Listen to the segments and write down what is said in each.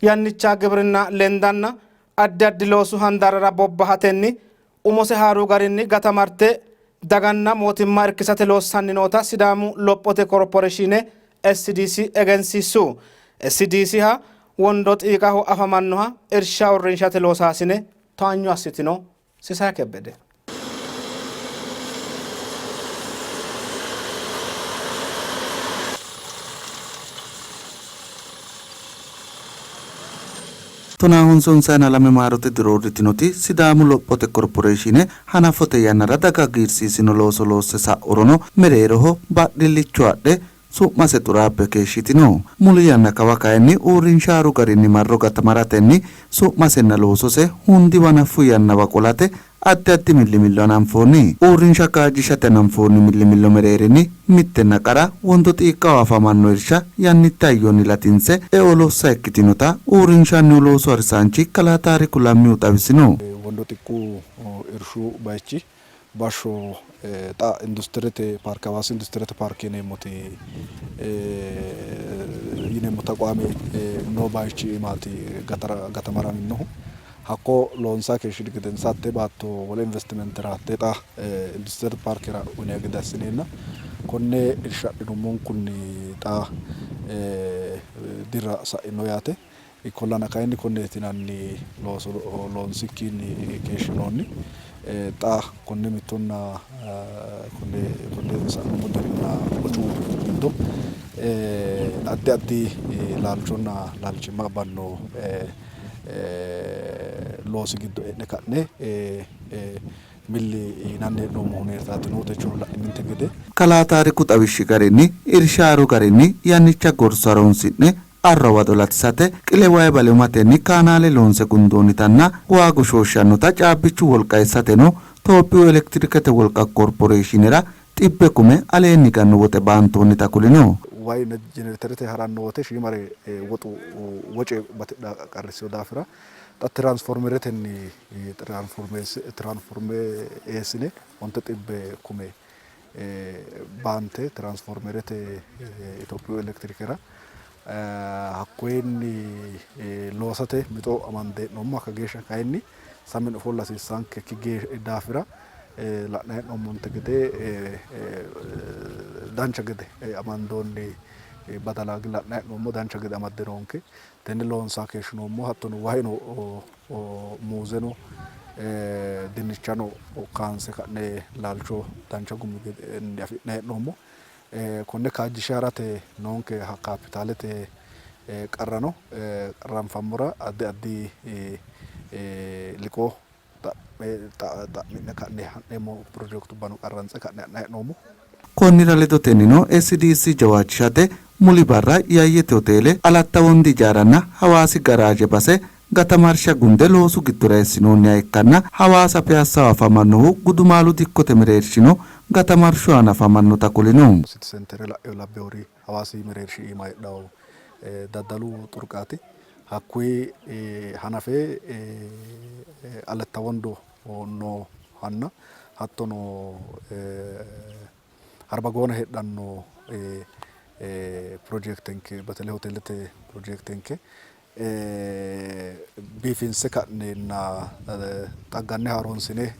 Yannicha gibrinna lendanna addi addi loosu handaarrara bobbahatenni umose haaru garinni gatamarte daganna mootimma irkisate loossanni noota Sidaamu Lophote Korporeshiine SDC egensiissu. SDCha Wondo Xiiqaho afamannoha irsha uurrinshate loosaasine towaanyo assitino. Sisaay Kebbede. Tonaahonsonsayina lame maarote diro uurritinoti Sidaamu Lophote Korporeeshiine hanafote yannara daga hagiirsiisino looso loosse sa'urono mereeroho badhillicho adhe su'mase xuraabbe keeshshitino. Muli yanna kawa kayinni uurrinsha haaru garinni marro gatamaratenni su'masenna loosose hundiwa hanaffu yannawa qolate addi addi millimillo hananfoonni. Uurrinsha kaajjishate hananfoonni millimillo mereerinni mittenna qara Wondo Xiiqqaho afamanno irsha yannitte hayyonni latinse eo lossa ikkitinota uurrinshannihu loosu harisaanchi kalaa Taariku Lammihu xawisino. Wondo Xiqqu irshu baychi bashsho xa industirete paarke Hawaasi industirete paarke yineemmoti yineemmo taqwaame noo bayichi iimaati gatamaraminohu. Hakko loonsanni keeshshini gedensa hatte baatto wole investimentera hattee xa industirete paarkera uyinanni gede assineenna konne irsha adhinummonkunni xa dirra sa'ino yaate. Ikkollana kayinni konneeti yinanni looso loonsikkiinni keeshshinoonni. Xa konne mittonna konne konne sa'nummo dirinna bocu giddo addi addi laalchonna laalchimma abbanno loosi giddo e'ne ka'ne milli yinanni hee'noommo huneetaati noohu techono la'ininte gede. Kalaa Taariku xawishshi garinni, irsha haaru garinni yannicha gorsu haroonsi'ne Arro hawado latisate qile wayi bale umatenni kaanaale loonse gundoonnitanna waa goshooshshannota caabbichu wolqa eessateno Tophiyu Elektirikete Wolqa Korporeeshiinera xibbe kume aleenni higanno woxe baantoonnita kulino. Wayi jenereterete haranno wote shiimare woxu woce batidha qarrissino daafira xa tiraansformeretenni tiraanforme eessine onte xibbe kume baante tiraansformerete Itophiyu elektirikera hakkoyinni loosate mixo amande hee'noommo. Hakka geeshsha kayinni sammi yine ofolla hasiissannonkekki daafira la'nanni hee'noommonte gede dancha gede amandoonni badala la'nanni hee'noommo. Dancha gede amadde noonke. Tenne loonsanni keeshshinoommo. Hattono waheno muuzeno dinnichano kaanse ka'ne laalcho dancha gumi gedenni afi'nanni hee'noommo. Konne kaajjishe harate noonke kaapitaalete qarrano qarranfammora addi addi liqoo xa'mi'ne ka'ne ha'neemmo pirojekitubbano qarranse ka'ne ha'nanni hee'noommo. Konnira ledotennino SDC jawaachishate muli barra Yayyete Hoteele, Alatta Wondi Ijaaranna Hawaasi Garaaje base gatamarsha gunde loosu giddora eessinoonniha ikkanna Hawaasa Piyaassaho afamannohu Gudumaalu dikkote mereershino gatamarshu aana afamannota kulino. Siti sentere la'ewo labbewori Hawaasi mereershi iima heedhawo daddalu xurqaati. Hakkuyi hanafe Aletta Wondo noohanna hattono Harbagoona heedhanno pirojektenke Betele hoteelete pirojektenke biifinse ka'nenna xagganne haaroonsine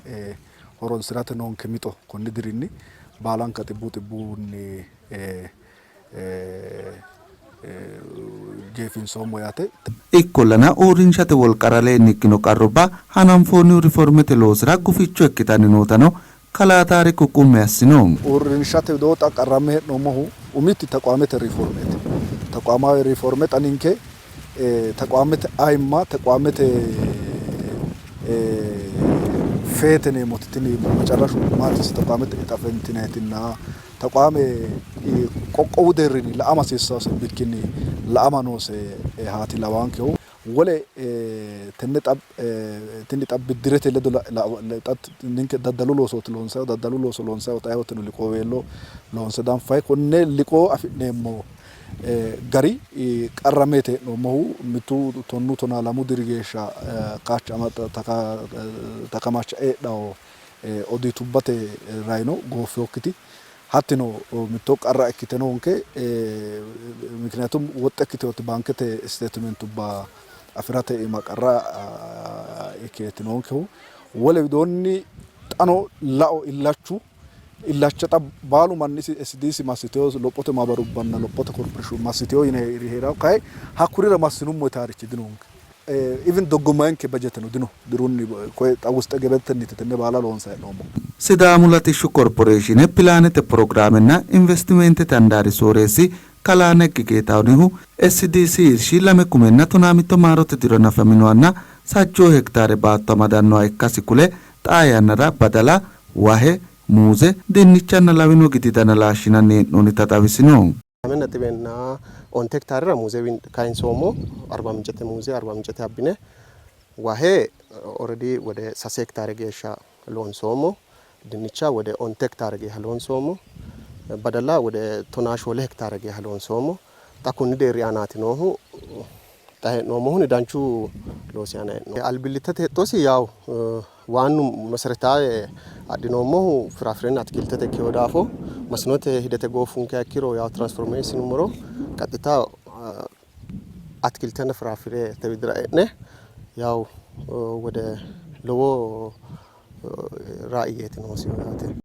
horonsi'rate noonke mixo konni dirinni baalanka xibbuu xibbuunni jeefinsoommo yaate. Ikkollana uurrinshate wolqara aleenni ikkino qarrubba hananfoonnihu riformete loosira guficho ikkitanni nootano kalaa Taariku qummi assino. Uurrinshate widoo xa qarramme hee'noommohu umiti tequwaamete riformeeti. Tequwaamaawe riforme xa ninke tequwaamete ayimma, tequwaamete feete yineemmoti tini macarrashu maatisi tequwaamete ixa fentinayitinna Taqwaame qoqqowu deerrinni la''ama hasiissannose bikkinni la''ama noose haati lawaankehu. Wole tenne xa tini xa biddirete ledo xa ninke daddalu loosooti loonsannihu, daddalu looso loonsannihu ayeewoteno liqooweello loonse danfanni. Konne liqoo afi'neemmo gari qarrammeeti hee'noommohu. Mitu tonnu tonaa lamu diri geeshsha takamacha heedhanno odiitubbate rayino gooffinokkiti hattino mitto qarra ikkite noonke. Mikiniyatum woxxe ikkitinoti baankete isteetimentubba afi'rate iima qarra ikkeeti noonkehu. Wole widoonni xano lao illachu illacha xa baalu manni SDC massiteyo lophote maabarubbanna lophote korporeeshiin massiteyo yine hee'rawo kay hakkurira massinummo yitaarichi dinonke. Even doggomayenke bajeteno dino dirunni koye xa wuste gebetenniti tenne baala loonsanni hee'noommo. Sidaamu Latishshu Korporeeshiine Pilaanete Pirogiraamenna Investimentete Handaari Sooreessi Kalaa Neggi Geetahunihu SDC irshi 2015 maarote diro hanafaminohanna sajjoo hektaare baatto amadannoha ikkasi kule, xaa yannara badala, wahe, muuze, dinnichanna lawino gidi dana laashshinanni hee'noonnita xawisino. 2.9 hektaarera muuze kayinsoommo. Arba Mincete muuze Arba Mincete abbine wahe already wode 3 hektaare geeshsha loonsoommo. Dinnicha wode 9 hektaare geeshsha loonsoommo. Badala wode 14 hektaare geeshsha loonsoommo. Xa kunni deerri aanaati noohu. Xa hee'noommohuni danchu loosi aana hee'noommo. Albillittete hexxosi yaw waannu meseretaawe adhinoommohu firaafirenna atikiltete ikkewo daafo masinote hidete goofunkeha ikkiro yaw transforme sinummoro qaxxita atikiltenna firaafire te widira e'ne yaw wode lowo raayyeeti noosi yaate.